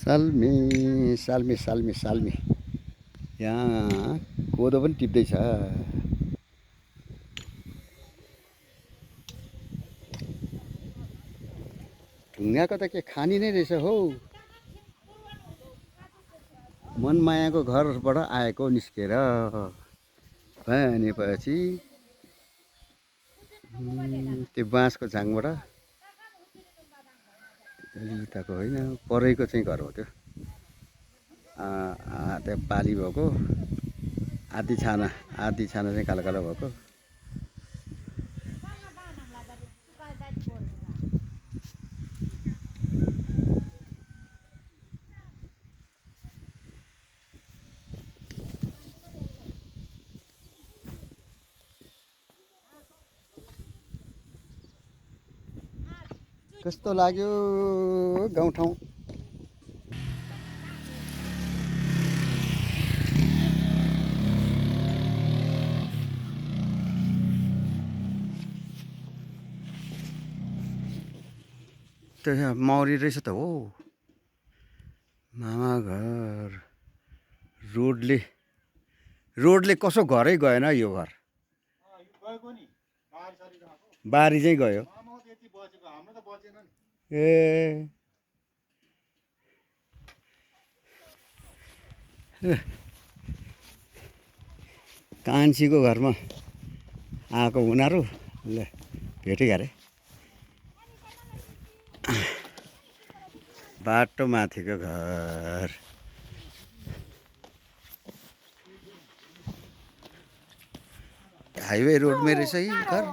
साल्मी साल्मी साल्मी साल्मी यहाँ कोदो पनि टिप्दैछ। ढुङ्गाको त के खानी नै रहेछ हौ। मनमायाको घरबाट आएको निस्केर भनेपछि त्यो बाँसको झाङबाट उताको होइन परैको चाहिँ घर हो त्यो। त्यहाँ बाली भएको आधी छाना चाहिँ कालो कालो भएको। कस्तो लाग्यो गाउँठाउँ। त्यो मौरी रहेछ त हो। मामा घर रोडले कसो घरै गएन यो घर। बारी चाहिँ गयो। ए कान्छीको घरमा आएको उनीहरू ल भेटेँ अरे। बाटो माथिको घर हाइवे रोडमै रहेछ यी घर।